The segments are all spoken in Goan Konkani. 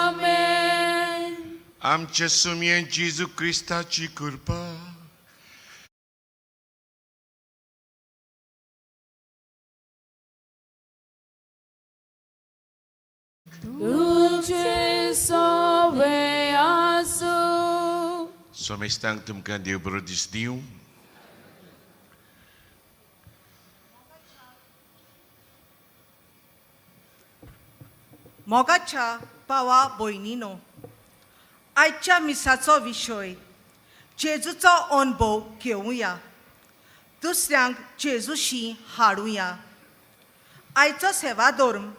आमेन. आमच्या सुमये जेजू क्रिस्ताची कृपा, तुझे सवे आसूं. सोमेस्तांक तुमकां देव बरो दीस दिवं. मोगाच्या भावा भयणीनो, आयच्या मिसाचो विशय जेजूचो अणभव घेवया, दुसऱ्यांक जेजूशी हाडुया. आयचो सेवाधर्म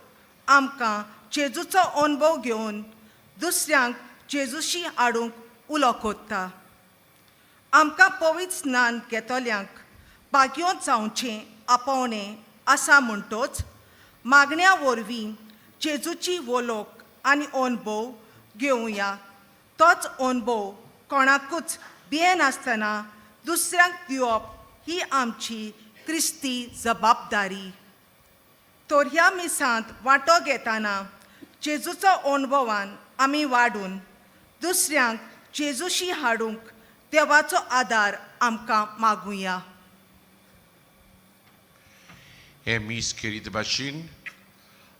आमकां जेजूचो अणभव घेवन दुसऱ्यांक जेजूशी हाडूंक उलो कोत्ता. आमकां पवित्र स्नान घेतल्यांक भाग्योंत जावचें आपोवणें आसा, म्हणटोच मागण्या वरवीं जेजूची वलोक आनी अणभव घेवया. तोच अणभव कोणाकूच भियेनासतना दुसऱ्यांक दिवप ही आमची क्रिस्ती जबाबदारी. तर ह्या मिसांत वांटो घेतना जेजूचो अणभवान आमी वाडून दुसऱ्यांक जेजूशी हाडूंक देवाचो आदार आमकां मागुया. हें मीस खेरीत भाशेन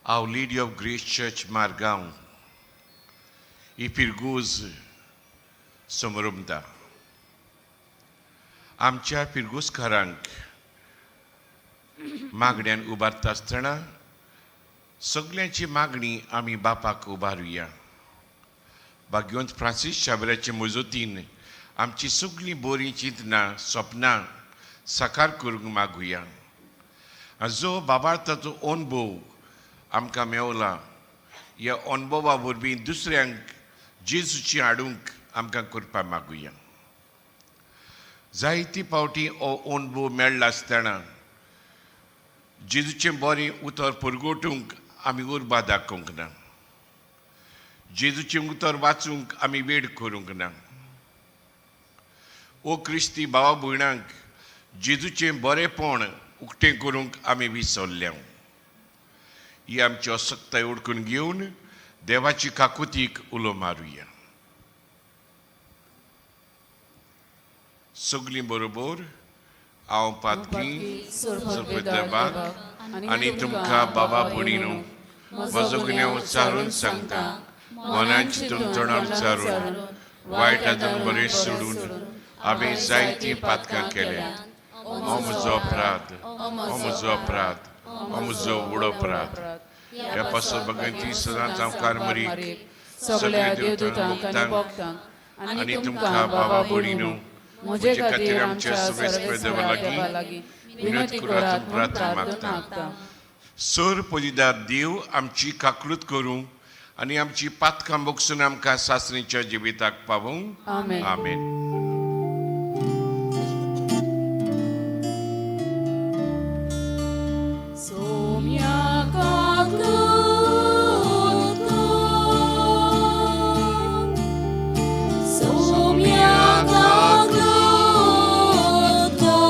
Our Lady of Grace Church, Margao ही फिरगूज समरमता. आमच्या फिरगूजकारांक मागण्यान उबारता आसतना सगल्यांची मागणी आमी बापाक उबारुया. भाग्यवंत फ्रांसीस शाबराचे मजतीन आमची सगळीं बरीं चिंतनां सपनां साकार करूंक मागुया. जो बाबार्थाचो अणभव आमकां मेवला, ह्या अणभवा वरवीं दुसऱ्यांक जेजूची हाडूंक आमकां करपा मागुया. जायते फावटी हो अणभव मेळ्ळा आसतना जेजूचें बरें उतर परगटूंक आमी उर्बा दाखोवंक ना. जेजूचें उतर वाचूंक आमी वेळ करूंक ना. ओ क्रिस्ती भावा भयणांक जेजूचें बरेंपण उक्तें करूंक आमी विसरल्या. ही आमची असक्ताय उडकून घेवन देवाची काकुतीक उलो मारुया. सगलीं बरोबर, हांव पातकी देवाक आनी तुमकां बाबा भयणीनो म्हजो गुन्यांव उच्चारून सांगता. मनान चिंतून, तोंडान उच्चारून, वायट आदून बरें सोडून हांवें जायतीं पातकां केल्या. हो म्हजो अपराध, हो म्हजो अपराध, हो म्हजो व्हड अपराध. ह्या पासत भगवंती सदांच हांव मरीक, सगळ्या देवदूतांक आनी भक्तांक आनी तुमकां बाबा भयणीनो म्हजे खातीर आमच्या सर्वेस्पर देवा लागीं विनंती करात म्हूण प्रार्थना मागता. सर पदिदार देव आमची काकळूत करूं आनी आमची पातकां भोगसून आमकां सासणीच्या जिविताक पावूं. आमेन. आमेन. सोम्या काकूत कर, सोम्या काकूत कर,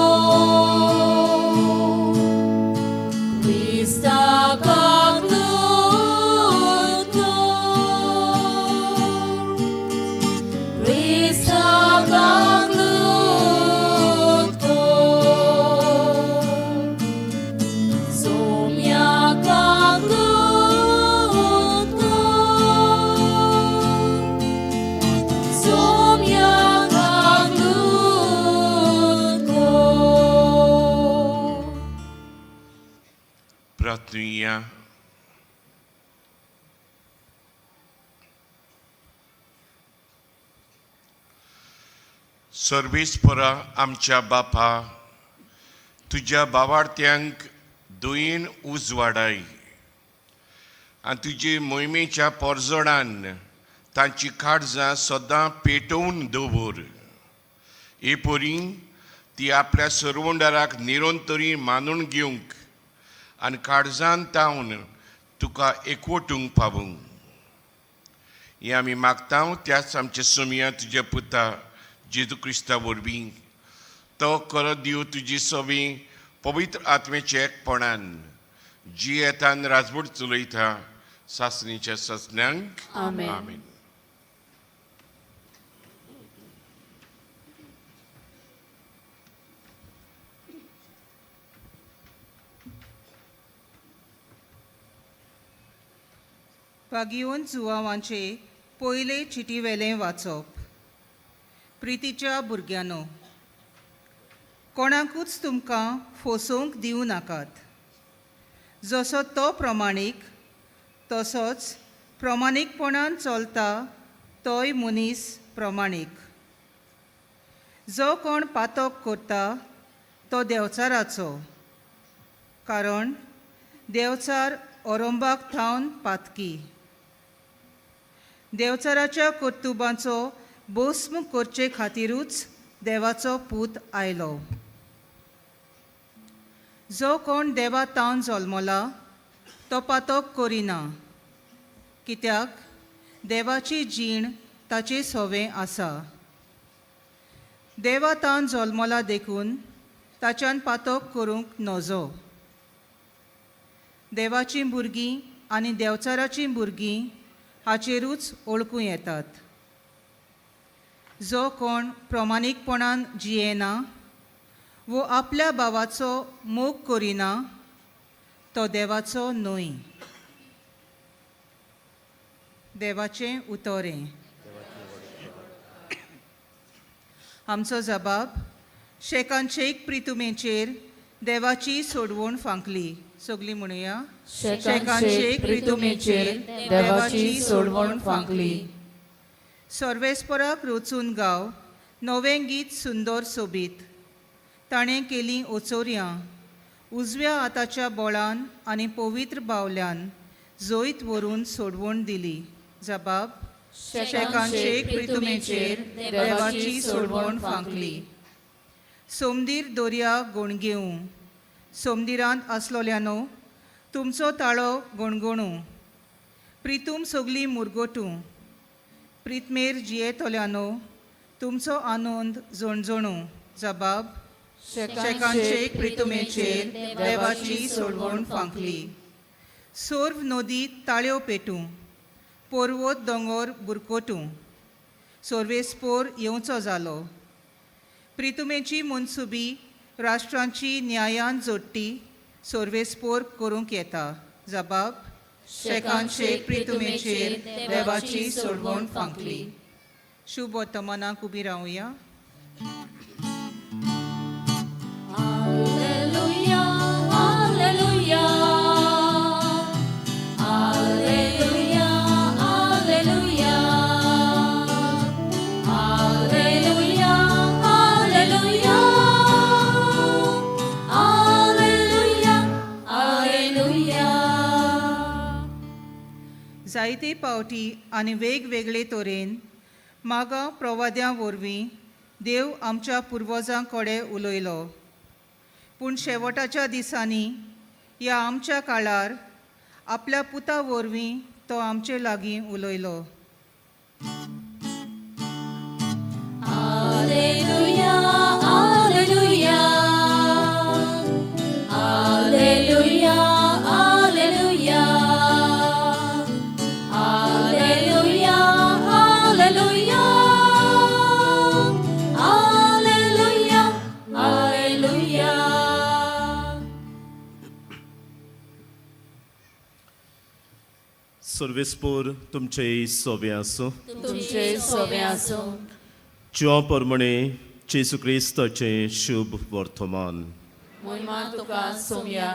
क्रिस्ता काकूत कर, क्रिस्ता काकूत कर, सोम्या काकूत कर, सोम्या काकूत कर. प्रार्थनुया. सर्वेस्परा आमच्या बापा, तुज्या बावार्थ्यांक दयेन उजवाडाय आनी तुजे मोहिमेच्या पोरजोडान तांची काळजां सदां पेटोवन दवर. हे परी ती आपल्या सरवंडाराक निरंतरी मानून घेवंक आनी काळजान तावन तुका एकवटूंक पावूं. हें आमी मागता त्याच आमच्या सोमया तुज्या पुता जेजू क्रिस्ता वरवीं. तो करत दिव तुजी सवी पवित्र आत्मेच्या एकपणान जियेतान राजवट चलयता सासणीच्या ससण्यांक. आमेन. आमेन. पागियोन जुवावांचे पयले चिटीवेलें वाचप. प्रितीच्या भुरग्यांनो, कोणाकूच तुमकां फसोवंक दिवं नाकात. जसो तो प्रमाणीक तसोच प्रमाणीकपणान चलता तोय मनीस प्रमाणीक. जो कोण पातक करता तो देंवचाराचो, कारण देंवचार ओरंबाक थावन पातकी. देंवचाराच्या कर्तुबांचो भस्म करचे खातिरूच देवाचो पूत आयलो. जो कोण देवा तावन जल्मला तो पातक करिना, कित्याक देवाची जीण ताचे सवें आसा. देवा तावन जल्मला देखून ताच्यान पातक करूंक नजो. देवाचीं भुरगीं आनी देंवचाराचीं भुरगीं हाचेरूच वळखूं येतात. जो कोण प्रमाणीकपणान जियेना वो आपल्या भावाचो मोग करिना तो देवाचो न्हय. देवाचें उतरें. आमचो जबाब शेकान शेक प्रितुमेचेर देवाची सोडवण फांकली. सगलीं म्हणुया. शेकान शेक प्रितुमेचेर देवाची सोडवण फांकली. सर्वेस्पराक रचून गाव नवें गीत सुंदर सोबीत. ताणें केलीं ओचोरयां उजव्या हाताच्या बोळान आनी पवित्र बावल्यान जैत व्हरून सोडवण दिली. जबाब शेकान शेक प्रितुमेचेर देवाची सोडवण फांकली. सोमदीर दर्या गणगेवूं, सोमदिरांत आसलोल्यानो तुमचो ताळो गणगणूं. प्रितूम सगलीं मुरगोटूं, प्रितमेर जियेतल्यानो तुमचो आनंद झणझणूं. जबाब शेकान शेक प्रितुमेचेर देवाची सोडवण फांकली. सोर्व नदी ताळ्यो पेटूं, पर्वत दोंगोर बुरकोटूं. सोर्वेस्पोर येवचो जालो. प्रितुमेची मनसुबी राष्ट्रांची न्यायान जोडटी सोर्वेस्पोर करूंक येता. जबाब शेकान शेक प्रितुमेचेर देवाची सोडवण फांकली. शुभ वर्तमानाक उबी रावया. Alleluia, alleluia, alleluia, alleluia, alleluia, alleluia, alleluia, alleluia. जायते पावटी आनी वेगवेगळे तरेन मागां प्रवाद्यां वरवीं देव आमच्या पुर्वजां कडेन उलयलो, पूण शेवटाच्या दिसांनी ह्या आमच्या काळार आपल्या पुता वरवीं तो आमचे लागीं उलयलो. Alleluia, alleluia, alleluia, alleluia, alleluia, alleluia, alleluia, alleluia. सर्वेस्पोर तुमचे सोबे आसूं. तुमचे सोबे आसूं. जिवा प्रमाणे जेजू क्रिस्ताचें शुभ वर्तमान. मोहिमा तुका सोमया.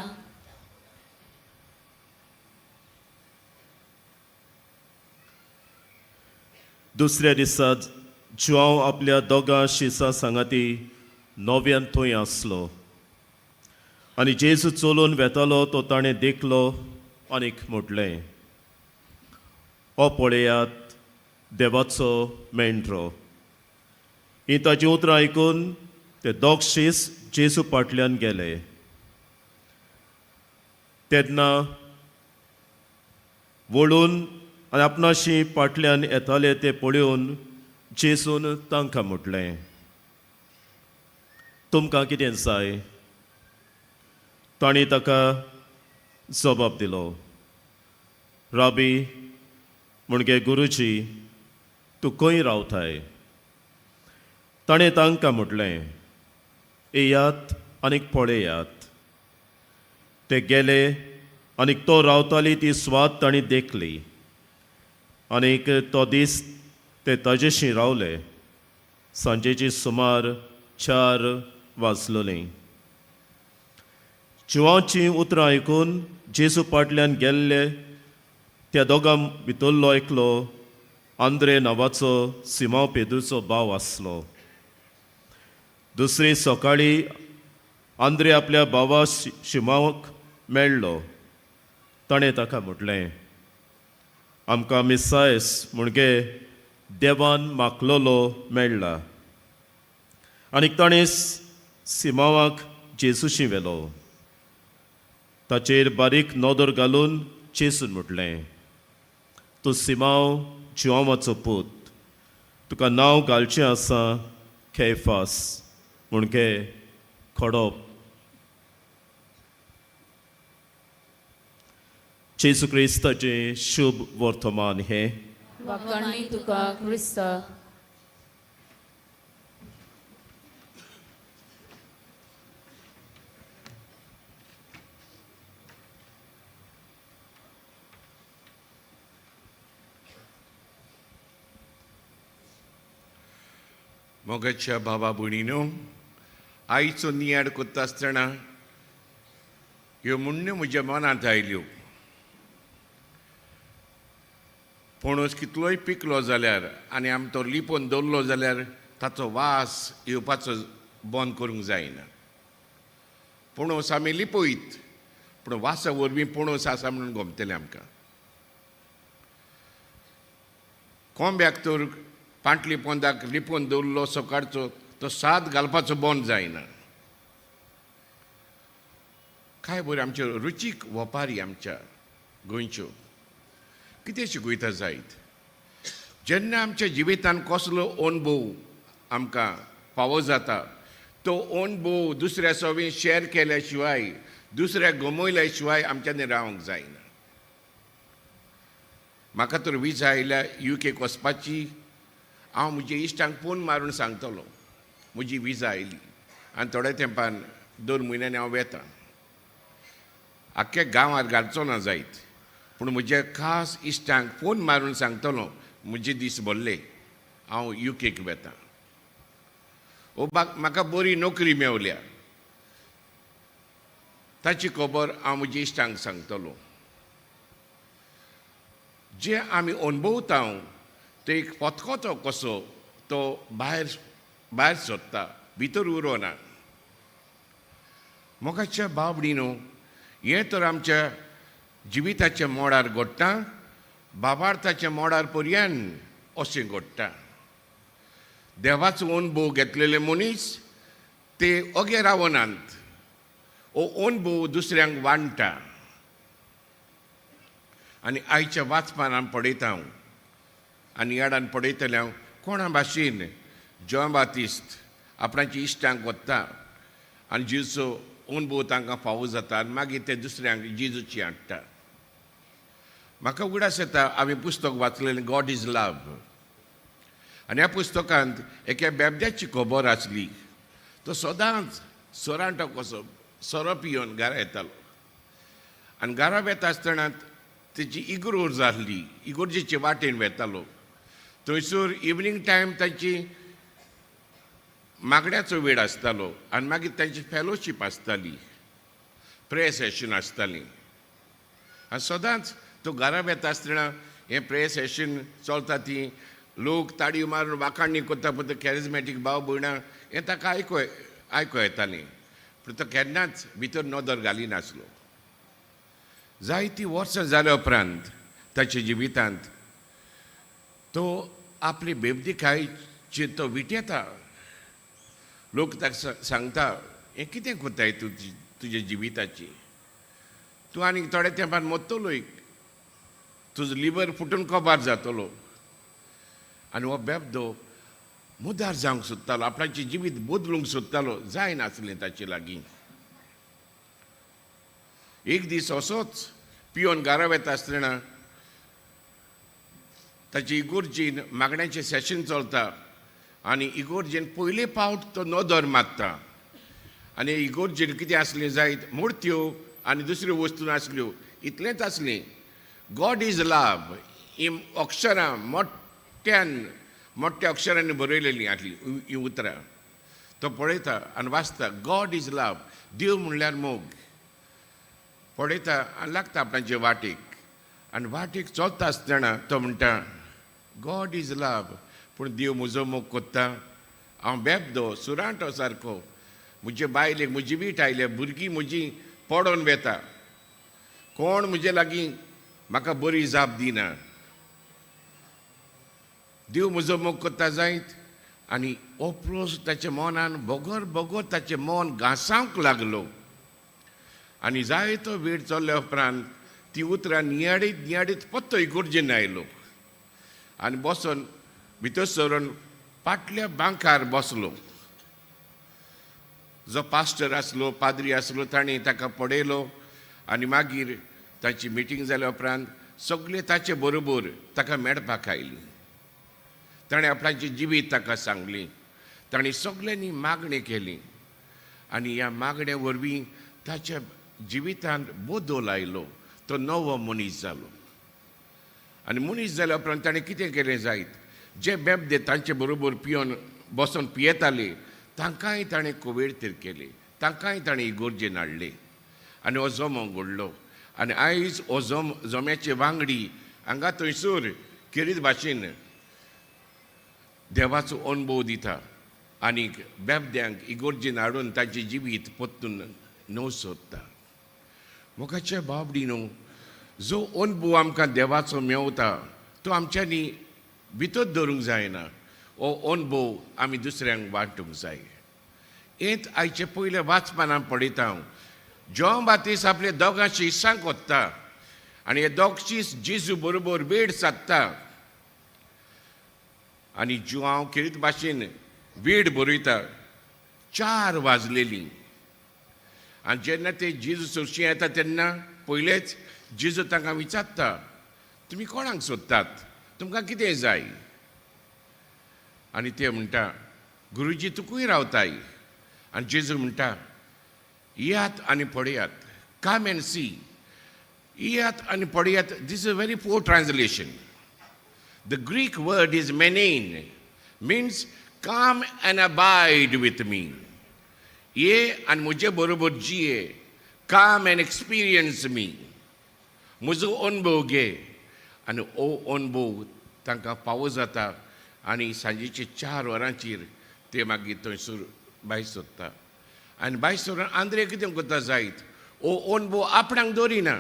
दुसऱ्या दिसा जुआंव आपल्या दोगां शिसां सांगाती नव्यान थंय आसलो आनी जेजू चलून वेतालो तो ताणें देखलो आनीक म्हटलें, हो पळयात देवाचो मेंढरो. हीं ताचीं उतरां आयकून ते दोग शीस जेजू फाटल्यान गेले. तेन्ना वळून आनी आपणाशी फाटल्यान येताले ते पळोवन जेजून तांकां म्हटलें, तुमकां कितें जाय? तांणी ताका जबाब दिलो, राबी म्हणजे गुरुजी, तूं खंय रावताय? ताणें तांकां म्हटलें, येयात आनीक पळयात. ते गेले आनीक तो रावताली ती स्वाद तांणी देखली आनीक तो दीस ते ताजेशी रावले. सांजेची सुमार 4 वाजलोलीं. जिवाचीं उतरां आयकून जेजू फाटल्यान गेल्ले त्या दोगां भितरलो एकलो आंद्रे नांवाचो सिमांव पेद्रूचो भाव आसलो. दुसरी सकाळी आंद्रे आपल्या भावा शिमांवाक मेळ्ळो. ताणें ताका म्हटलें, आमकां मिसायस म्हणजे देवान माखलोलो मेळ्ळा. आनीक ताणें सिमांवाक जेजूशी व्हेलो. ताचेर बारीक नदर घालून जेजून म्हटलें, तूं सिमांव जिवांवाचो पूत, तुका नांव घालचें आसा खेफास म्हणजे खडप. जेजू क्रिस्ताचें शुभ वर्तमान हें. वाखाणणी तुका क्रिस्ता. मोगाच्या भावा भयणीनो, आईचो नियाळ करता आसतना ह्यो म्हणण्यो म्हज्या मनांत आयल्यो. पणस कितलोय पिकलो जाल्यार आनी आमी तो लिपोवन दवरलो जाल्यार ताचो वास येवपाचो बंद करूंक जायना. पणस आमी लिपयत, पूण वासा वरवीं पणस आसा म्हणून गमतलें आमकां. कोंब्याक तर पांटली पोंदाक लिपोवन दवरलो सकाळचो, तो साद घालपाचो बंद जायना. काय बऱ्यो आमच्यो रुचीक वपारी आमच्या गोंयच्यो, कितें शिकयता जायत. जेन्ना आमच्या जिवितान कसलो अणभव आमकां फावो जाता, तो अणभव दुसऱ्या सवी शेअर केल्या शिवाय, दुसऱ्या गमयल्या शिवाय आमच्यांनी रावंक जायना. म्हाका तर विजा आयल्या युकेक वचपाची, हांव म्हज्या इश्टांक फोन मारून सांगतलो म्हजी विजा आयली आनी थोड्या तेंपान 2 म्हयन्यांनी हांव वेतां. आख्ख्या गांवांत घालचो ना जायत, पूण म्हज्या खास इश्टांक फोन मारून सांगतलो म्हजे दीस भरले, हांव युकेक वेतां. ओ म्हाका बरी नोकरी मेवल्या, ताची खबर हांव म्हज्या इश्टांक सांगतलो. जे आमी अणभवता ते एक फतखतो कसो तो भायर भायर सोदता, भितर उरोना. मोगाच्या बाबडीनो, हें तर आमच्या जिविताच्या मोडार घडटा, बाबार्थाच्या मोडार पर्यंत अशें घडटा. देवाचो अणभव घेतलेले मनीस ते अगे रावनात, हो अणभव दुसऱ्यांक वांट्टा. आनी आयच्या वाचपान आमी पळयता हांव आनी याडान पळयतलें हांव कोणा भाशेन जॉन बातिस्त आपणाच्या इश्टांक वता आनी जेजूचो अणभव तांकां फावो जाता आनी मागीर ते दुसऱ्यांक जेजूची हाडटा. म्हाका उगडास येता हांवें पुस्तक वाचलेलें गॉड is love, आनी ह्या पुस्तकांत एका बेबद्याची खबर आसली. तो सदांच सोरांटो कसो सोरो पिवन घरा येतालो आनी घरा वेता आसतना तेची इगोर्ज आसली, इगोर्जेचे वाटेन वेतालो. थंयसर इवनींग टायम तांची मागण्याचो वेळ आसतालो आनी मागीर तांची फेलोशीप आसताली, प्रेयर सेशन आसताली. आनी सदांच तो घरा वेता आसतना हें प्रेयर सेशन चलता, ती लोक ताळयो मारून वाखाणणी करता पळय, कॅरिजमॅटीक भाव भयणां हें ताका आयको येतालें, पूण तो केन्नाच भितर नदर घालिनासलो. जायतीं वर्सां जाल्या उपरांत ताच्या जिवितांत तो आपली बेबदीकायची तो विटयता. लोक ताका सांगता, हें कितें करताय तूं तुज्या जिविताची, तूं आनीक थोड्या तेंपान मरतलो, एक तुजो लिवर फुटून कबार जातलो. आनी हो बेबदो मुदार जावंक सोदतालो, आपणाचें जिवीत बदलूंक सोदतालो, जायनासलें ताचे लागीं. एक दीस असोच पियोन घरा वेता आसतना ताची इगोर्जीन मागण्याचें सेशन चलता आनी इगोर्जीन पयले पावट तो नदर मारता आनी इगोर्जीन कितें आसलें जायत, मुर्त्यो आनी दुसऱ्यो वस्तू नासल्यो, इतलेंच आसलें. गॉड is लाव ही अक्षरां मोठ्यान मोठ्या अक्षरांनी बरयलेलीं आसलीं हीं उतरां. तो पळयता आनी वाचता, गॉड is लाव, देव म्हणल्यार मोग. पळयता आनी लागता आपणाचे वाटेक आनी वाटेक चलता आसतना तो म्हणटा, गॉड is लाव, पूण देव म्हजो मोग कोत्ता? हांव बेबदो सुरांटो सारको, म्हजे बायलेक म्हजी वीट आयल्या, भुरगीं म्हजी पडोन वेता, कोण म्हजे लागीं म्हाका बरी जाप दिना, देव म्हजो मोग कोत्ता जायत? आनी हो प्रस्न ताच्या मनान बगर बगर ताचें मन घासावंक लागलो. आनी जायतो वेळ चल्ल्या उपरांत ती उतरां नियाडीत नियाडीत पत्तो इगोर्जेन आयलो आनी बसोन भितर सरून पाटल्या बांकार बसलो. जो पास्टर आसलो, पाद्री आसलो, ताणें ताका पळयलो आनी मागीर ताची मिटींग जाल्या उपरांत सगळे ताचे बरोबर ताका मेळपाक आयली. ताणें आपणाचें जिवीत ताका सांगली. ताणें सगल्यांनी मागणें केली आनी ह्या मागण्या वरवीं ताच्या जिवितांत बदल आयलो. तो नवो मनीस जालो. आनी मनीस जाल्या उपरांत ताणें कितें केलें जायत, जे बेबदे तांचे बरोबर पियोन बसोन पियेताले तांकांय ताणें कोवेर्तेर केले, तांकांय ताणें इगोर्जेन हाडले आनी हो जमो घडलो. आनी आयज हो जम्याचे वांगडी हांगा थंयसर खेरीत भाशेन देवाचो अणभव दिता आनी बेबद्यांक इगोर्जेन हाडून तांचें जिवीत परतून नव सोदता. मोगाच्या बाबडी न्हू, जो अणभव आमकां देवाचो मेवता तो आमच्यांनी भितर धरूंक जायना. हो अणभव आमी दुसऱ्यांक वांटूंक जाय. हेंच आयचे पयले वाचपान आमी पळयता. हांव जॉन बातीस आपल्या दोगां शिसांक वता आनी हे दोग शीस जेजू बरोबर वेळ सादता आनी जुआंव खेरीत भाशेन वेळ बरयता, 4 वाजलेलीं. आनी जेन्ना ते जेजू सरशी येता तेन्ना पयलेच जेजू तांकां विचारता, तुमी कोणाक सोदतात, तुमकां कितें जाय? आनी ते म्हणटा, गुरुजी तुकूय रावताय. आनी जेजू म्हणटा, येयात आनी पळयात, कम एंड सी, येयात आनी पळयात. This is a very poor translation. The Greek word is menein, means come and abide with me. ये आनी म्हजे बरोबर जिये, come and experience me, म्हजो अणभव घे. आनी हो अणभव तांकां फावो जाता आनी सांजेचे 4 वरांचेर ते मागीर थंयसर भायर सोदता. आनी भायर सरून आंद्रे कितें करता जायत, हो अणभव आपणाक दवरिना,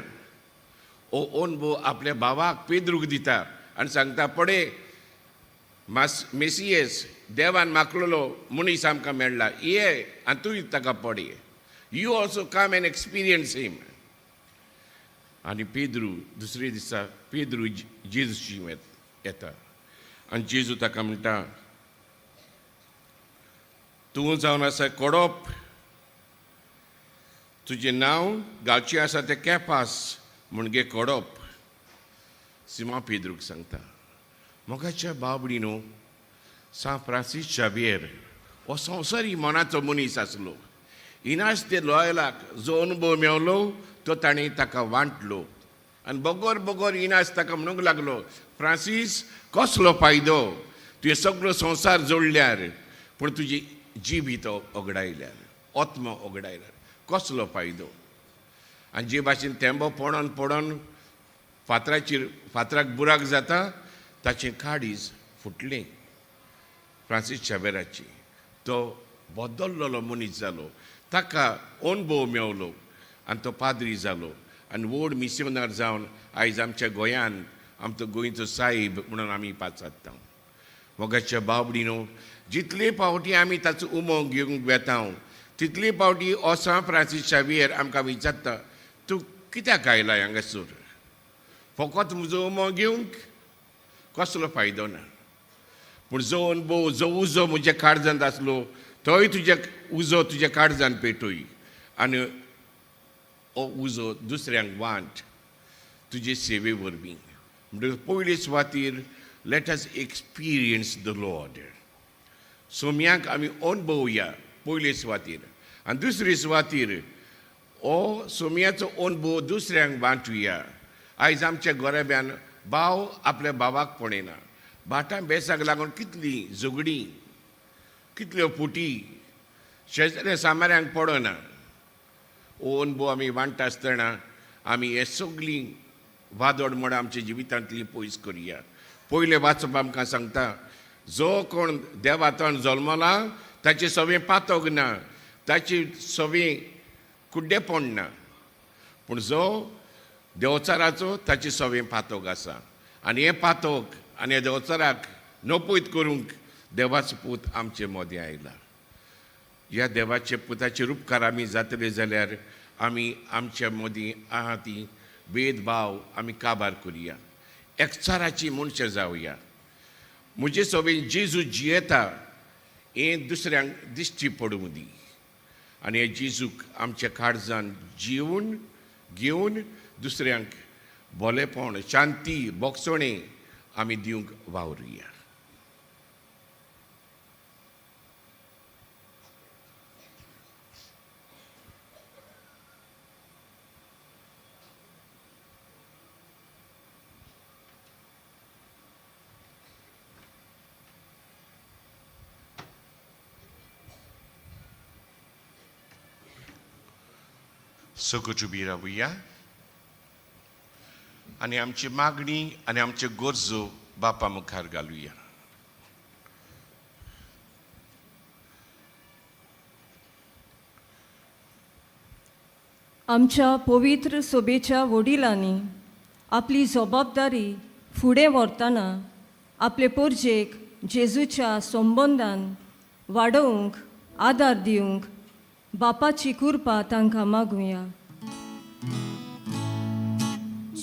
हो अणभव आपल्या भावाक पेद्रूक दिता आनी सांगता, पळय मास मेसियस देवान माकलेलो मनीस आमकां मेळ्ळा, ये आनी तूं ताका पळय, you also come and experience him. आनी पेद्रू दुसरे दिसा पेद्रू जेजूशी येता आनी जेजू ताका म्हणटा, तूं जावन आसा कोडप, तुजें नांव गांवचें आसा तें केपास म्हणजे कोडप. सिमा पेद्रूक सांगता. मोगाच्या बाबडी न्हू, सांत फ्रांसीस शावियर हो संवसारी मनाचो मनीस आसलो. इनास दे लॉयलाक जो अनुभव मेवलो तो ताणें ताका वांटलो आनी बगर बगर इनास ताका म्हणूंक लागलो, फ्रांसीस कसलो फायदो तुवें सगळो संवसार जोडल्यार पूण तुजी जिवीत ओगडायल्यार, आत्मो ओगडायल्यार कसलो फायदो? आनी जे भाशेन तेंबो पडोन पडोन फातराचेर फातराक बुराक जाता ताचें काळीज फुटलें फ्रांसीस शावेराची. तो बदल्लोलो मनीस जालो, ताका अणभव मेवलो आनी तो पाद्री जालो आनी व्हड मिसियोनार जावन आयज आमच्या गोंयान आमचो गोंयचो साहेब म्हणून आमी पाचारता. मोगाच्या बावडी न्हू, जितले फावटी आमी ताचो उमो घेवंक वेता तितले फावटी हो सांत फ्रांसीस शावियर आमकां विचारता, तूं कित्याक आयला हांगासर? फकत म्हजो उमो घेवंक? कसलो फायदो ना. पूण जो अणभव जो उजो म्हज्या काळजांत आसलो तोय तुज्या उजो तुज्या काळजान पेटय आनी हो उजो दुसऱ्यांक वांट तुजे सेवे वरवीं. म्हणटकच पयले सुवातीर let us experience the Lord. सोम्याक आमी अणभवया पयले सुवातीर, आनी दुसरे सुवातीर हो सोम्याचो अणभव दुसऱ्यांक वांटुया. आयज आमच्या गोरेब्यान भाव आपल्या भावाक पळयना, भाटां बेसाक लागून कितलीं झगडीं, कितल्यो फुटी, शेजाऱ्या सामाऱ्यांक पडना. हो अणभव आमी वांट्टा आसतना आमी हे सगळीं वादोड मोडां आमच्या जिवितांतली पयस करुया. पयलें वाचप आमकां सांगता, जो कोण देवातण जल्मला ताचें सवें पातोक ना, ताची सवें कुड्डेपण ना, पूण जो देवचाराचो ताचें सवें पातोक आसा. आनी हें पातोक आनी ह्या देवचाराक नपयत करूंक देवाचो पूत आमचे मदें आयला. ह्या देवाचे पुताचे उपकार आमी जातले जाल्यार आमी आमच्या मदीं आहा ती भेदभाव आमी काबार करुया, एकचाराची मनशां जावया. म्हजे सवें जेजू जियेता हें दुसऱ्यांक दिश्टी पडूं दी, आनी हे जेजूक आमच्या काळजान जिवन घेवन दुसऱ्यांक भोलेपण, शांती, बोगसणें आमी दिवंक वावरुया. सगळ्यो उबी रावया आनी आमची मागणी आनी आमच्यो गरजो बापा मुखार घालुया. आमच्या पवित्र सोबेच्या वडिलांनी आपली जबाबदारी फुडें व्हरतना आपले पोरजेक जेजूच्या संबंदान वाडोवंक आदार दिवंक बापाची कृपा तांकां मागुया.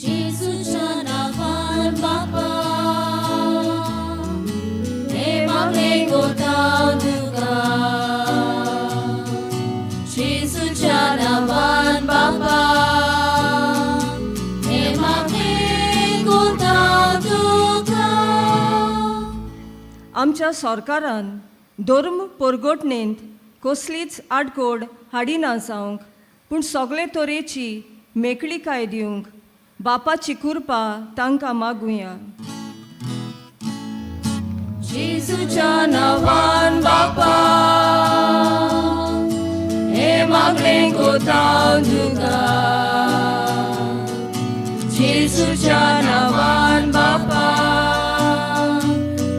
जेजूच्या नांवान बापा हे मागणें कोता तुका, जेजूच्या नांवान बापा हे मागणें कोता तुका. आमच्या सरकारान धर्म परगटणेंत कसलीच आडकोड हाडिना जावंक, पूण सगळे तरेची मेकळीकाय दिवंक बापाची कृपा तांकां मागुया. जेजूच्या नांवान बापा हे मागणें कोता तुका, जेजूच्या नांवान बापा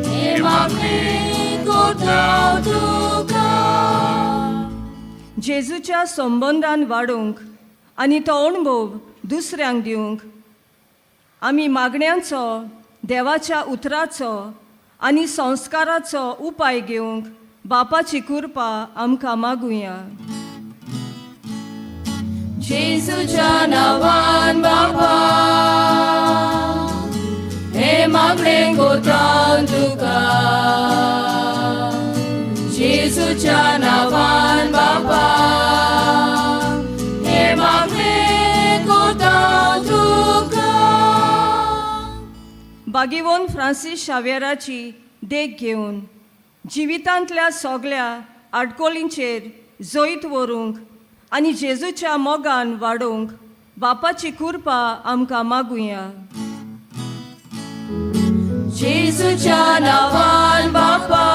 हे मागणें कोता तुका. जेजूच्या संबंदान वाडोवंक आनी तो अणभव दुसऱ्यांक दिवंक आमी मागण्यांचो, देवाच्या उतराचो आनी संस्काराचो उपाय घेवंक बापाची कृपा आमकां मागुया. जेजूच्या नांवान बापा हे मागणें कोता तुका, जेजूच्या नांवान बापा हे मागणें कोता तुका. बागीवोन फ्रांसीस शाव्येराची देख घेवन जिवितांतल्या सगळ्या आडकोळींचेर जैत व्हरूंक आनी जेजूच्या मोगान वाडोवंक बापाची कृपा आमकां मागुया. जेजूच्या नांवान बापा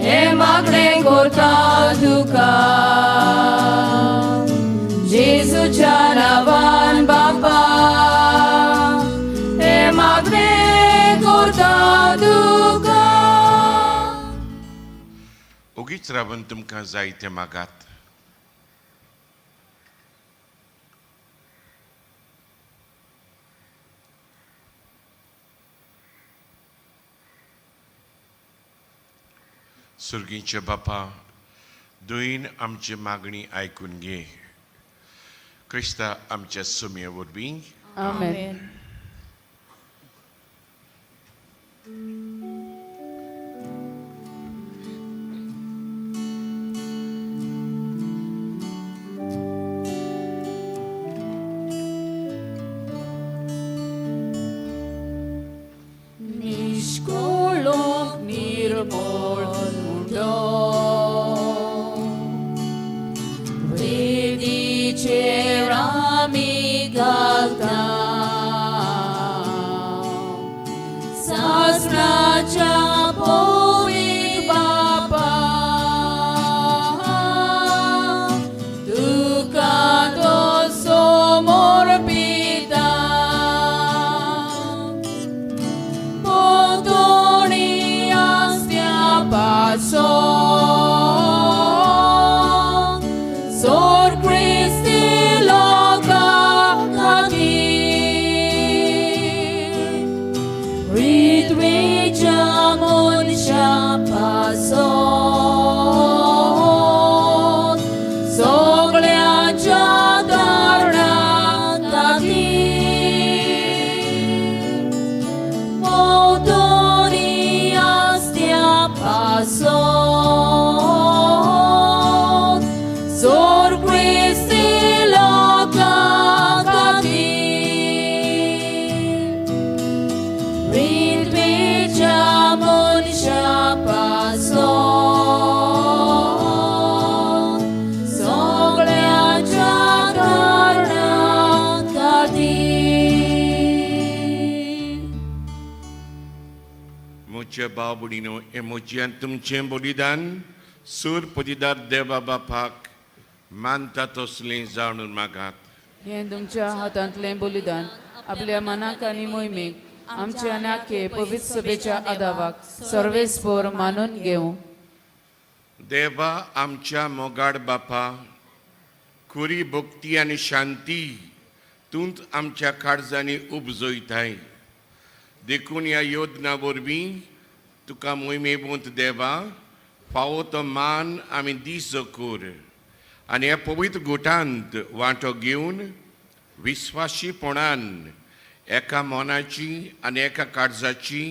हे मागणें कोता तुका, जेजूच्या नांवान बापा हे मागणें कोता तुका. ओगीच रावन तुमकां जाय तें मागात. सुर्गींचे बापा, दुयीन आमची मागणी आयकून घे. क्रिस्ता आमच्या सुमये वरवीं. आमेन. भक्तीचेर आमी घालता सासणाच्या पवित्र बापा तुका तो समर्पिता भोंवतणी आसत्या पासो सोर क्रिस्ती लोकां खातीर पृथ्वीच्या मनशां पासोन सगळ्यांच्या कारणां खातीर भोंवतणी आसत्या पासोन सोर क्रिस्ती लोकां खातीर पृथ्वीच्या मनशां पासोन सगळ्यांच्या कारणां खातीर. म्हज्या भाव भयणीनो हें म्हजें आनी तुमचें बलिदान सूर पतिदार देवा बापाक मानता तसलें जाणून मागात. हें तुमच्या हातांतलें बलिदान आपल्या मनाक आनी मोहिमेक आमच्या आनी आखे पवित्र सभेच्या आदावाक सर्वेस्पोर मानून घेवं. देवा आमच्या मोगाड बापा, खुरी भक्ती आनी शांती तूंच आमच्या काळजांनी उपजयताय, देखून ह्या योजना वरवीं तुका मोहिमेवंत देवा फावो तो मान आमी दीस कर आनी ह्या पवित्र गुटांत वांटो घेवन विस्वाशीपणान एका मनाची आनी एका काळजाची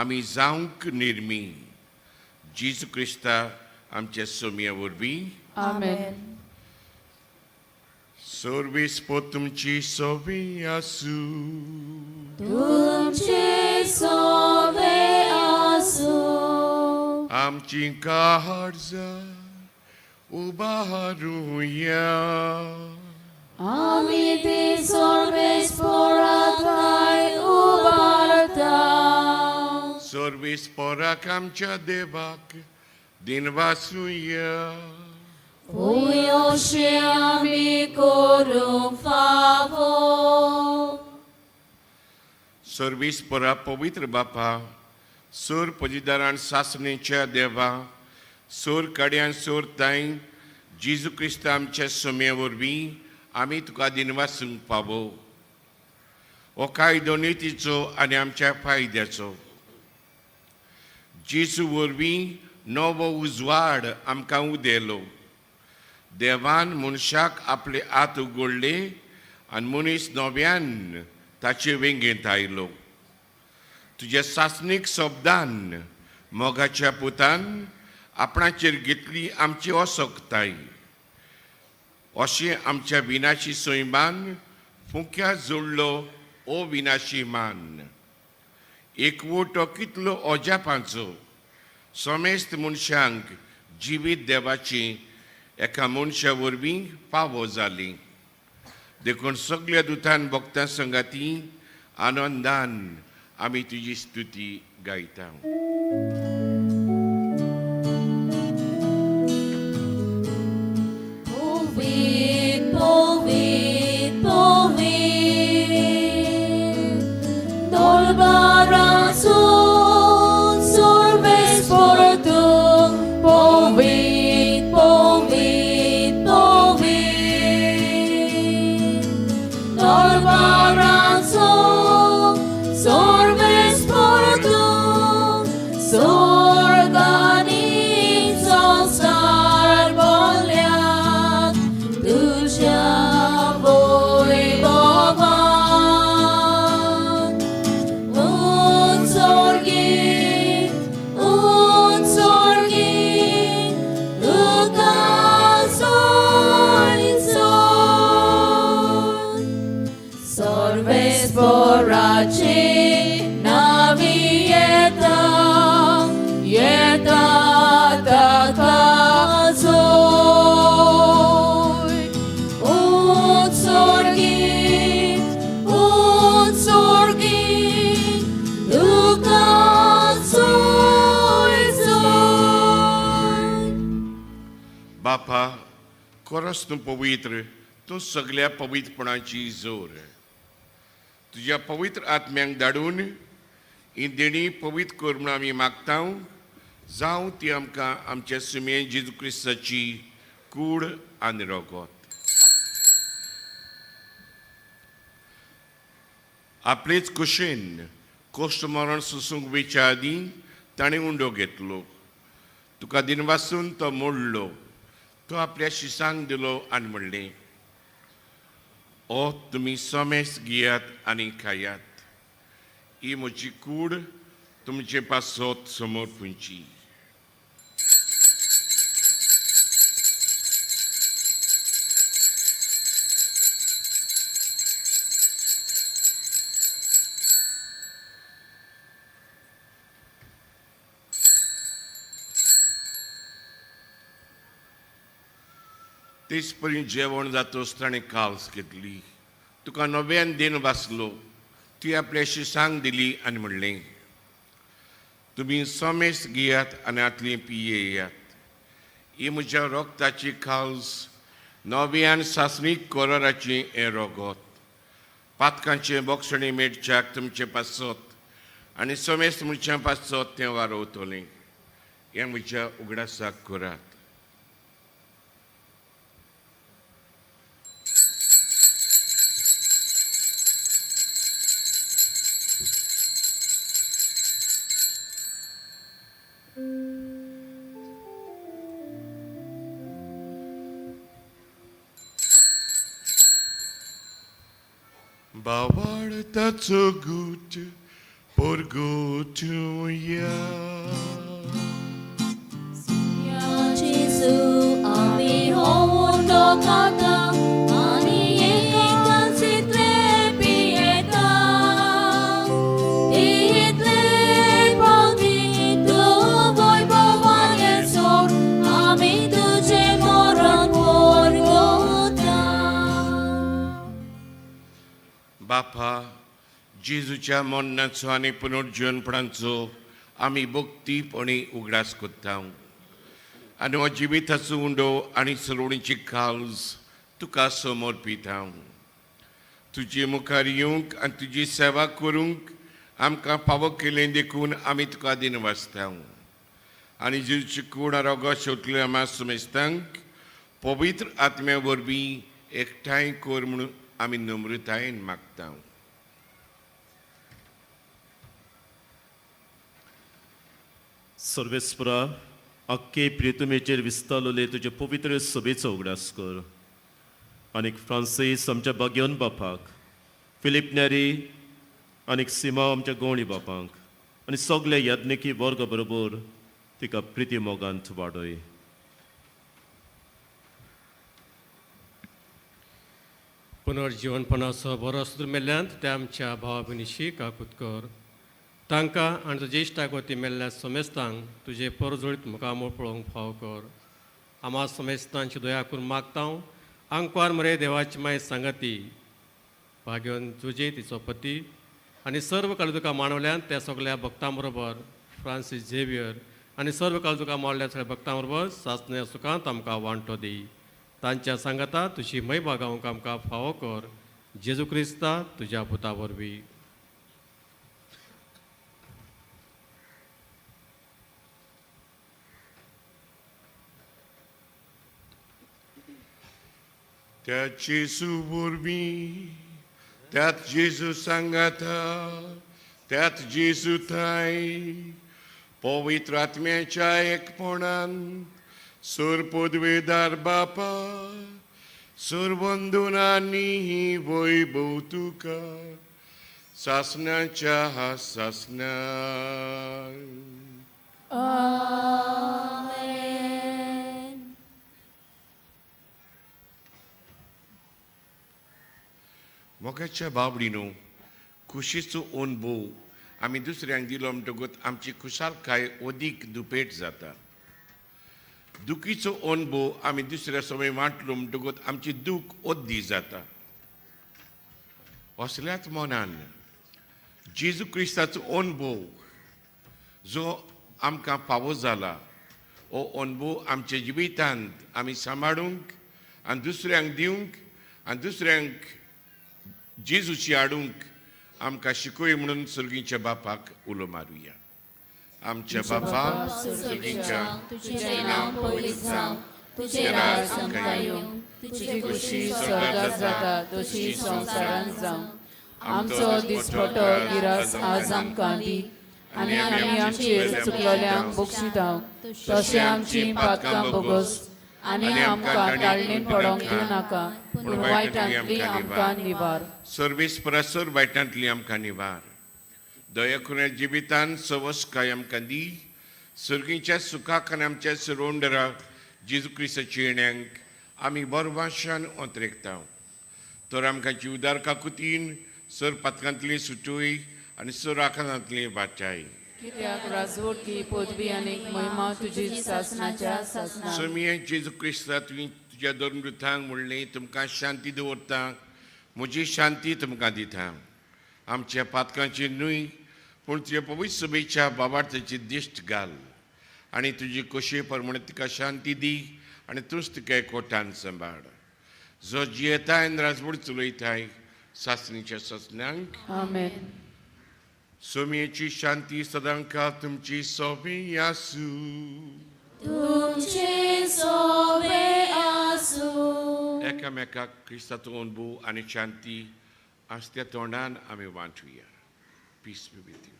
आमी जावंक निर्मी जेजू क्रिस्ता आमच्या सोमया वरवीं. आमेन. सर्वीस पो तुमची सोबी आसूं. तुमचे सोवे आसूं. आमची काळजां उबारुया. आमी ती सर्वेस्पोराथाय उबारता. सर्वीस पोराक आमच्या देवाक दिनवासुया. भुंयोशे आमी करूंक फावो. सर्वीस पोरा पवित्र बापा, सोर पजिदारान सासणेच्या देवा, सोर कड्यान सोर ताई जेजू क्रिस्त आमच्या सोम्या वरवीं आमी तुका दिनवासूंक पावो. हो कायदो नितीचो आनी आमच्या फायद्याचो. जेजू वरवीं नवो उजवाड आमकां उदेलो. देवान मनशाक आपले हात उगडले आनी मनीस नव्यान ताचे वेंगेंत आयलो. तुज्या सासणीक शब्दान मोगाच्या पुतान आपणाचेर घेतली आमची असक्ताय, अशें आमच्या विनाशी सैमान फुंक्या जोडलो ओ विनाशी मान. एकवटो कितलो अजापांचो, समेस्त मनशांक जिवीत देवाची एका मनशा वरवीं फावो जाली. देखून सगल्या दुतान भक्तां संगाती आनंदान आमी तुजी स्तुती गायता. पवित्र, पवित्र, पवित्र, दरबाराचो सर्वेस्पर तूं. पवित्र, पवित्र, पवित्र, दरबाराचो सर्वेस्पर तूं. खरोच तूं पवित्र, तूं सगल्या पवित्रपणाची जोर. तुज्या पवित्र आत्म्यांक धाडून ही देणी पवित्र कर म्हूण आमी मागता, जावं ती आमकां आमच्या सुमे जेजू क्रिस्ताची कूड आनी रगत. आपलेच कुशेन कोश्ट मरण सोसूंक वेच्या आदीं ताणें उंडो घेतलो, तुका दिनवासून तो मोडलो, तो आपल्या शिसांक दिलो आनी म्हणलें, ओ तुमी समेस घेयात आनी खायात, ही म्हजी कूड तुमचे पासत समोर पुंची. तेच परी जेवण जातोच ताणें काल्स घेतली, तुका नव्यान दिन वाचलो, ती आपल्या शिसांक दिली आनी म्हणलें, तुमी समेस घेयात आनी आतली पियेयात, ही म्हज्या रोगताची काल्स नव्यान सासणीक कोराराची हें रोगत, पातकांचें बोगसणें मेळच्याक तुमचें पासत आनी समेस म्हज्या पासत तें वारवतलें, हें म्हज्या उगडासाक करात. बावडताचो गूट पोरगोटुया. जेजू आमी हो उंडो खाता आनी एकाच इतले पियेता, इतले पावटी तूं वैभवान सोड आमी तुजें मरण पोरगोता. बापा, जेजूच्या मरणाचो आनी पुनर्जीवनपणाचो आमी भक्तीपणी उगडास करता आनी हो जिविताचो उंडो आनी सरोवणीची काल्स तुका समर्पिता. तुजे मुखार येवंक आनी तुजी सेवा करूंक आमकां फावो केलें देखून आमी तुका दिनवासता आनी जेजूची कूड रोगो शेवटल्या आमा समेस्तांक पवित्र आत्म्या वरवीं एकठांय कर म्हणून आमी नम्रतायेन मागता. सर्वेस्परा, आख्खे प्रितुमेचेर विस्तारलेले तुजे पवित्र सभेचो उगडास कर आनीक फ्रांसीस आमच्या बागेवन बापाक, फिलीप नेरी आनीक सीमा आमच्या गवळी बापांक आनी सगळे याज्ञिकी वर्ग बरोबर तिका प्रिती मोगांत वाडय. पुनर्जीवनपणाचो बरो सुद्दां मेल्ल्यान त्या आमच्या भावा भयणीशी काकूत कर, तांकां आनी तुज्या इश्टाक वती मेल्ल्या समेस्तांक तुजे परजळीत मुखामळ पळोवंक फावो कर. आमा समेस्तांची दया करून मागता, आंकवार मरे देवाची माय सांगाती भाग्योन तुजे तिचो पती आनी सर्व काल तुका मानवल्यान त्या सगल्या भक्तां बरोबर फ्रांसीस झेवियर आनी सर्व काल तुका मावल्या सगळ्या भक्तां बरोबर सासण्या सुखांत आमकां वांटो दी. तांच्या सांगाता तुजी महिमा गावंक आमकां फावो कर, जेजू क्रिस्ता तुज्या पुता वरवीं. त्या जेजू वरवीं, त्यात जेजू सांगाता, त्यात जेजू थांय पवित्र आत्म्याच्या एकपणान सर पदवेदार बापा सरबंधुनांनी वैभव तुका सासणाच्या सासणा. आमेन. मोगाच्या बाबडीनो, खुशीचो अणभव आमी दुसऱ्यांक दिलो म्हणटकूच आमची खुशालकाय अदीक दुपेट जाता. दुखीचो अणभव आमी दुसऱ्या समय वांटलो म्हणटकूच आमची दूख अद्दी जाता. असल्याच मनान जेजू क्रिस्ताचो अणभव जो आमकां फावो जाला, हो अणभव आमच्या जिवितांत आमी सांबाळूंक आनी दुसऱ्यांक दिवंक आनी दुसऱ्यांक जेजूची हाडूंक आमकां शिकय म्हणून सर्गीच्या बापाक उलो मारुया. आमच्या बापा सर्गीच्या, तुझें नांव पवित्र जावं, तुझें राज आमकां येवं, तुजी खुशी स्वर्गात जाता तशी संवसारांत जावं. आमचो दिसपटो गिरास आज आमकां दी आनी आमी आमचेर चुकलोल्यांक बक्षितांव तशें आमची पातकां भोगोस आनी आमकां ताळणेन पडोंक दिवं नाका, पूण वायटांतली आमकां निवार. सर्वीस परसर वायटांतली आमकां निवार. दया करून जिवितान सवसकाय आमकां दी. सर्गीच्या सुखाक आनी आमच्या सुरोंडरा जेजू क्रिस्ताच्या येण्यांक आमी बरवाशान ओंतरेकता. तर आमकां जिवदार काकुतीन सर पातकांतली सुटूय आनी सर आकारांतली वाचाय. कित्याक राजवटी पदवी आनी महिमा तुजी सासनाच्या सासना. स्वामी जेजू क्रिस्ता, तुवें तुज्या दोन मृतांक म्हणलें, तुमकां शांती दवरता, म्हजी शांती तुमकां दिता. आमच्या पातकांची न्हय पूण तुज्या पवित्र सभेच्या बाबार्थाची दिश्ट घाल आनी तुजी कशी प्रमाणे तिका शांती दी आनी तूंच तिका एकवटान सांबाळ, जो जियेताय आनी राजवट चलयताय सासणीच्या सासण्यांक. आमेन. सोमयेची शांती सदांकाळ तुमची सोबी आसूं. तुमचे सोवे आसूं. एकामेकाक क्रिस्ताचो अनुभव आनी शांती आसत्या तोंडान आमी वांटुया. Peace be with you.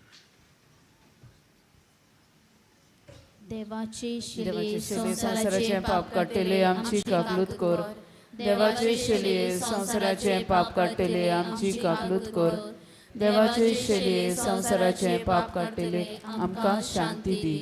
देवाची शिली देवाचे शिले संवसाराचें पाप काडटले आमची काकलूत कर. देवाचे शिले संवसाराचें पाप काडटले आमची काकलूत कर. देवाचे शिले संवसाराचें पाप काडटले आमकां शांती दी.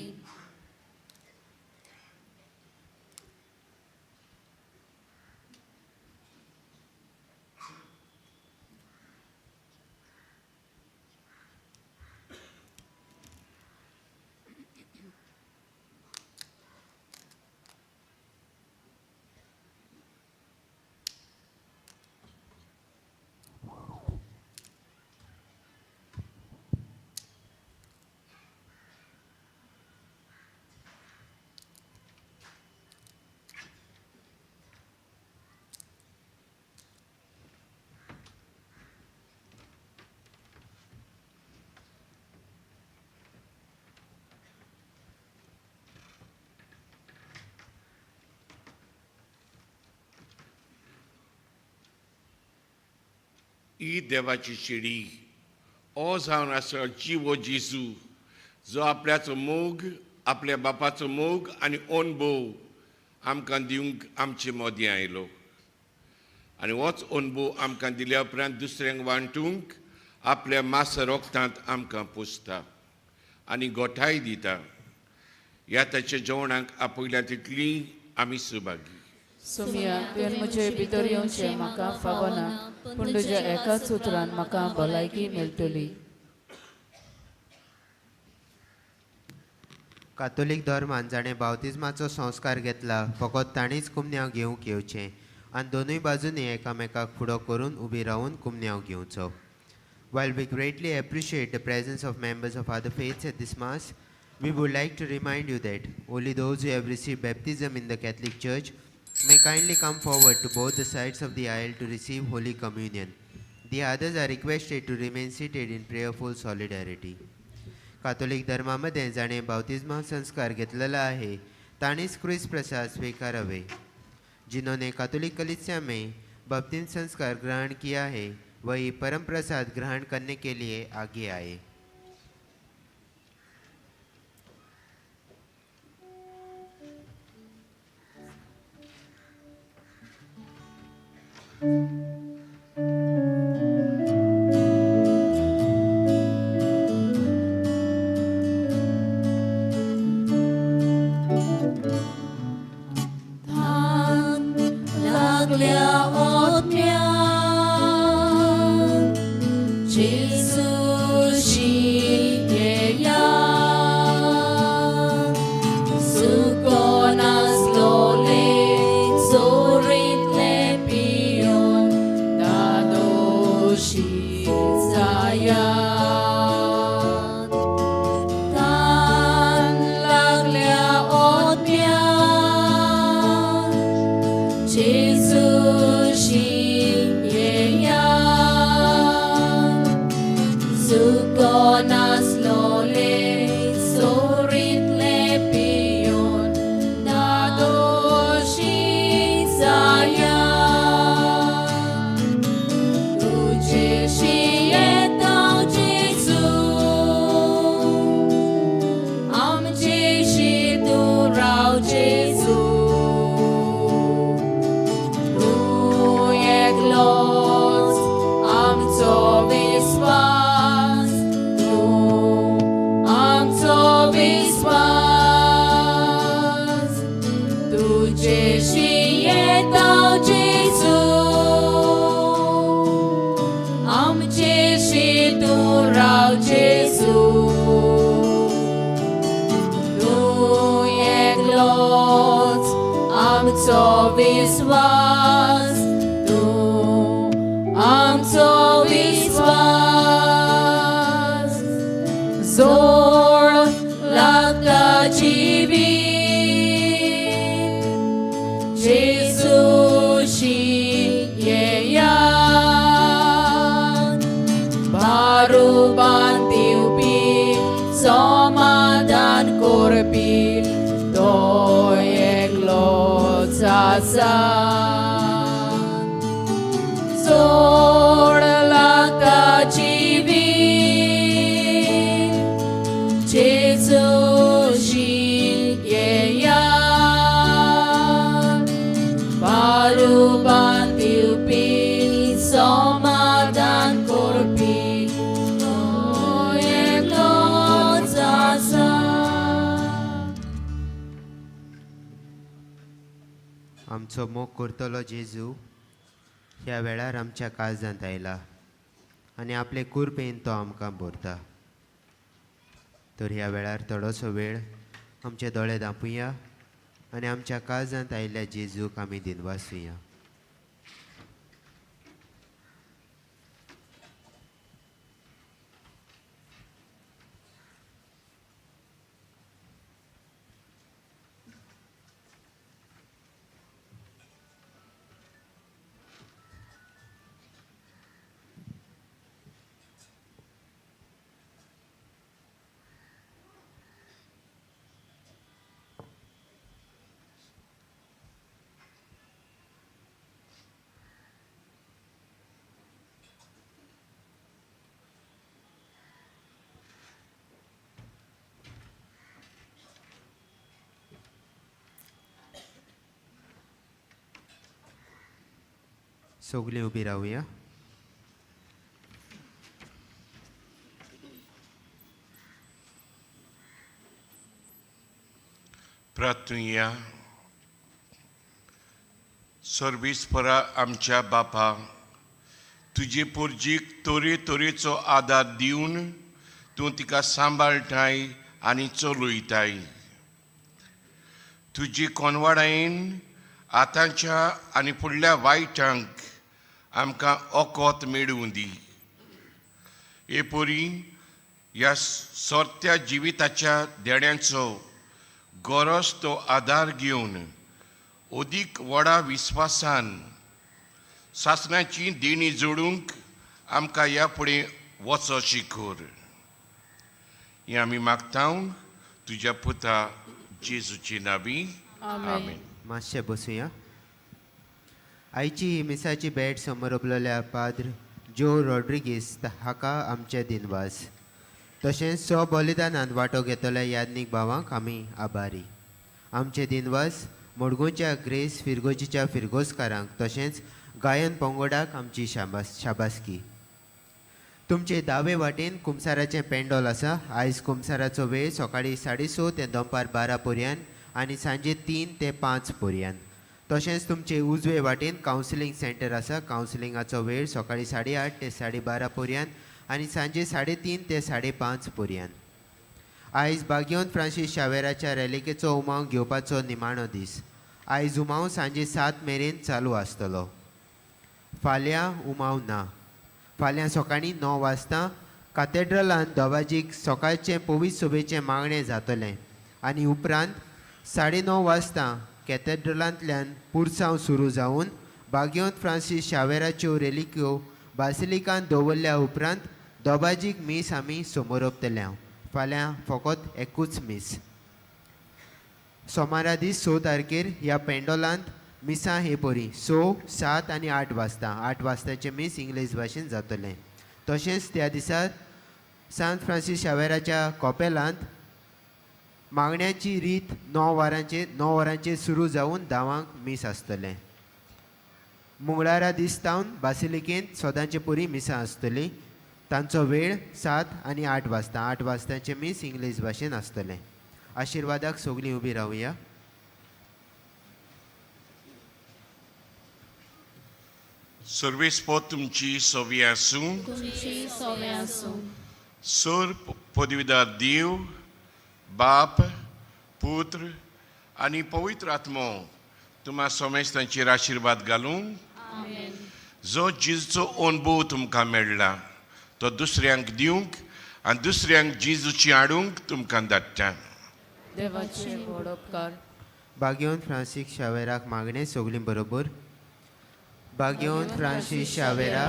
ही देवाची शिडी ओ जावन आसा जिवो जेजू, जो आपल्याचो मोग, आपल्या बापाचो मोग आनी अणभव आमकां दिवंक आमचे मदीं आयलो आनी होच अणभव आमकां दिल्या उपरांत दुसऱ्यांक वांटूंक आपल्या मास रोगतांत आमकां पोसता आनी गोठाय दिता. ह्या ताच्या जेवणाक आपयल्या तितली आमी सुभागी. सोमिया, तुवें म्हजे भितर येवचें म्हाका फावना, पूण तुज्या एकाच उतरान म्हाका भलायकी मेळटली. कातोलीक धर्मान जाणें बावतिज्माचो संस्कार घेतला फकत तांणीच कुमन्यांव घेवंक येवचें आनी दोनूय बाजूंनी एकामेकाक फुडो करून उबी रावन कुमन्यांव घेवचो. While we greatly appreciate the presence of members of other faiths at this Mass, we would like to remind you that only those who have received baptism in the Catholic Church may kindly come forward to both the sides of the aisle to receive Holy Communion. The others are requested to remain seated in prayerful solidarity. Catholic धर्मामध्ये जाणें बाप्तिस्मा संस्कार घेतलेला आहे तांणीच क्रूस प्रसाद स्वीकारावे. जिन्होंने कैथोलिक कलीसिया में बपतिस्म संस्कार ग्रहण किया है वही परम प्रसाद ग्रहण करने के लिए आगे आए. लागल्या ओत्म्यान जेजूशी येया, सुको नासलोले चोरींतले पियोन दादोशी जाया. तान लागल्या ओत्म्यान जेजूशी. नासलोले सोरीतले पियोन दादोशी जाया तुजेशी येता जेजू आमचेशी तूं राव जेजू तूं एकलोच आमचो विस्वास तूं आमचो विस्वास तुजेशी येता जेजू आमचेशी तूं राव जेजू तूं एकलोच आमचो विस्वास तूं आमचो विस्वास जोड लागता जिवीत जेजूशी येया बारुबान दिवपी समाधान करपी तो एकलोच आसा जोड लागता जिवीत जेजूशी येया बारुबान दिवपी समाधान करपी तो एकलोच आसा. आमचो मोग करतलो जेजू ह्या वेळार आमच्या काळजांत आयला आनी आपले कुरपेन तो आमकां भरता. तर ह्या वेळार थोडोसो वेळ आमचे दोळे धांपुया आनी आमच्या काळजांत आयिल्ल्या जेजूक आमी दिनवासुया. सगलीं उबी रावया. प्रार्थुया. सर्वीसपरा आमच्या बापा, तुजे पोरजीक तरे तरेचो आदार दिवन तूं तिका सांबाळटाय आनी चलयताय. तुजी कोनवाडायेन आतांच्या आनी फुडल्या वायटांक आमकां ओकोत मेळूं दी. हे पोरी ह्या सोरत्या जिविताच्या देण्यांचो गरज तो आदार घेवन अदीक व्हडा विस्वासान सासणाची देणी जोडूंक आमकां ह्या फुडें वचो शिकोर. हें आमी मागता तुज्या पुता जेजूची नावी. आमेन. मातशें बसुया. आयची ही मिसाची भेट समोर उबलेल्या पाद्र ज्यो रॉड्रिगीस हाका आमचे दिनवास. तशेंच स्व बलिदानांत वांटो घेतल्या याज्ञीक भावांक आमी आभारी. आमचे दिनवास मडगांवच्या ग्रेस फिरगोजीच्या फिरगोजकारांक तशेंच गायन पंगोडाक आमची शाबासकी. तुमचे दावे वाटेन कुमसाराचें पेंडोल आसा. आयज कुमसाराचो वेळ सकाळीं 6:30 ते दनपार 12 पर्यंत आनी सांजे 3 ते 5 पर्यंत. तशेंच तुमचे उजवे वाटेन कावन्सिलींग सेंटर आसा. कावन्सिलिंगाचो वेळ सकाळीं 8:30 ते 12:30 पर्यंत आनी सांजे 3:30 ते 5:30 पर्यंत. आयज बागियोन फ्रांसीस शावेराच्या रेलिकेचो उमाव घेवपाचो निमाणो दीस. आयज उमाव सांजे 7 मेरेन चालू आसतलो. फाल्यां उमाव ना. फाल्यां सकाळीं 9 वाजता कातेड्रलान दोबाजीक सकाळचें पवित्र सभेचें मागणें जातलें आनी उपरांत 9:30 वाजता कॅथेड्रलांतल्यान पुरसांव सुरू जावन बागियोन फ्रांसीस शावेराच्यो रेलिक्यो बासिलिकान दवरल्या उपरांत दोबाजीक मीस आमी सोमोरपतले. फाल्यां फकत एकूच मीस. सोमारा दीस 6 तारखेर ह्या पेंडोलांत मिसां हे परी 6, 7 आनी 8 वाजता. 8 वाजताचें मीस इंग्लीश भाशेन जातलें. तशेंच त्या दिसा सांत फ्रांसीस शावेराच्या कॉपेलांत मागण्याची रीत 9 वरांचेर 9 वरांचेर सुरू जावन 10 मीस आसतलें. मंगळारा दीस तावन बासिलिकेंत सदांचे परी मिसां आसतली. तांचो वेळ 7 आनी 8 वाजता. 8 वाजताचें मीस इंग्लीश भाशेन आसतलें. आशिर्वादाक सगळीं उबी रावया. सर्वेस पोत तुमची सोवी आसूं. तुमची सोवे आसूं. सोर पदवीदार देव बाप पुत्र आनी पवित्र आत्मो तुमा समेस्तांचेर आशिर्वाद घालूं. आमेन. जो जेजूचो अणभव तुमकां मेळ्ळा तो दुसऱ्यांक दिवंक आनी दुसऱ्यांक जेजूची हाडूंक तुमकां धाडटा. देवाचे व्हड उपकार. बागेवन फ्रांसीस शावेराक मागणें सगळीं बरोबर. बागेवन फ्रांसीस शावेरा,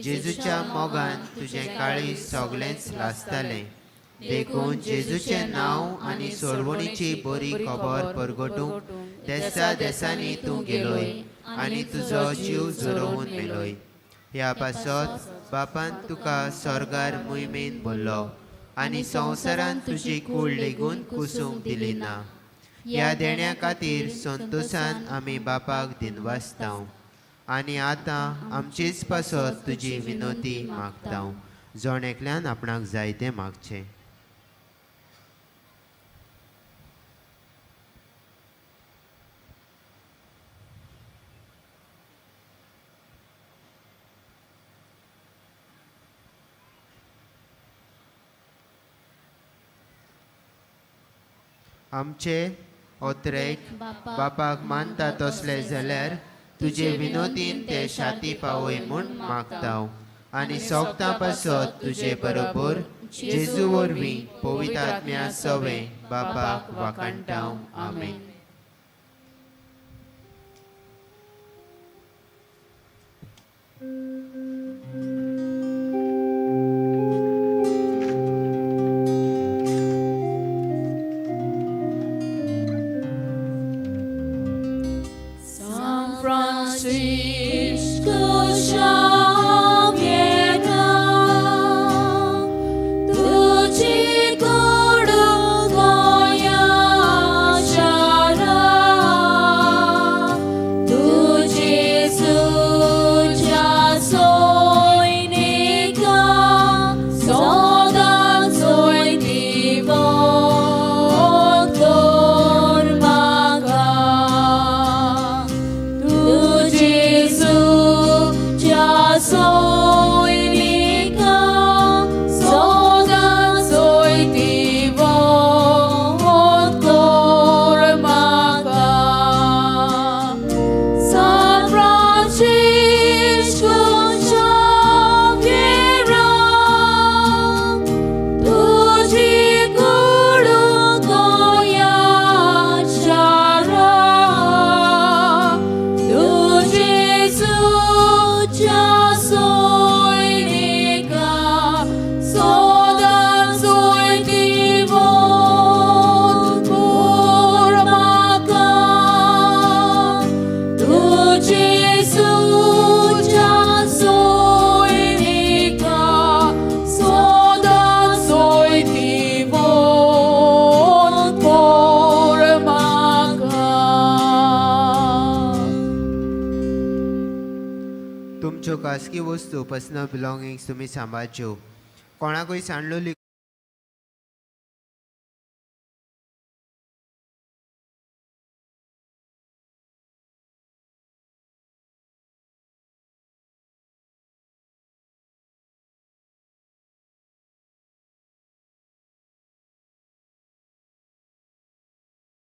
जेजूच्या मोगान तुजें काळीज सगळेंच लासतालें, देखून जेजूचें नांव आनी सोडवणीची बरी खबर परगटूंक देसा देसांनी तूं गेलोय आनी तुजो जीव झरोवन मेलोय. ह्या पासत बापान तुका स्वर्गार मुयमेन भरलो आनी संवसारान तुजी कूड लेगून कुसूंक दिली ना. ह्या देण्या खातीर संतोशान आमी बापाक दिनवासताव आनी आतां आमचेच पासत तुजी विनोती मागताव. जण एकल्यान आपणाक जाय तें मागचें. आमचे ओत्रेक बापाक मानता तसले जाल्यार तुजे विनोदीन ते शाती पावय म्हूण मागताव आनी सोगतां पासत तुजे बरोबर जेजू वरवीं पवित्र आत्म्या सवें बापाक वाखाणटाव. आमेन. San Francisco Xavier, तुझी कोड गोया शारा, तुझे सुच्या सोयनिका सदां सोयती तोर म्हाका. तुझे सुच्या सोयनिका सदां सोयती तोर म्हाका. San Francisco Xavier, तुझी कूड गोंया शारा, तुझे सुच्या सोयनिका सदां सोयती तोर म्हाका. तुझे सुच्या सोयनिका सदां सोयती तोर म्हाका. तुमच्यो खासगी वस्तू, पर्सनल बिलॉंगिंग्स तुमी सांबाळच्यो. कोणाकूय सांडलोली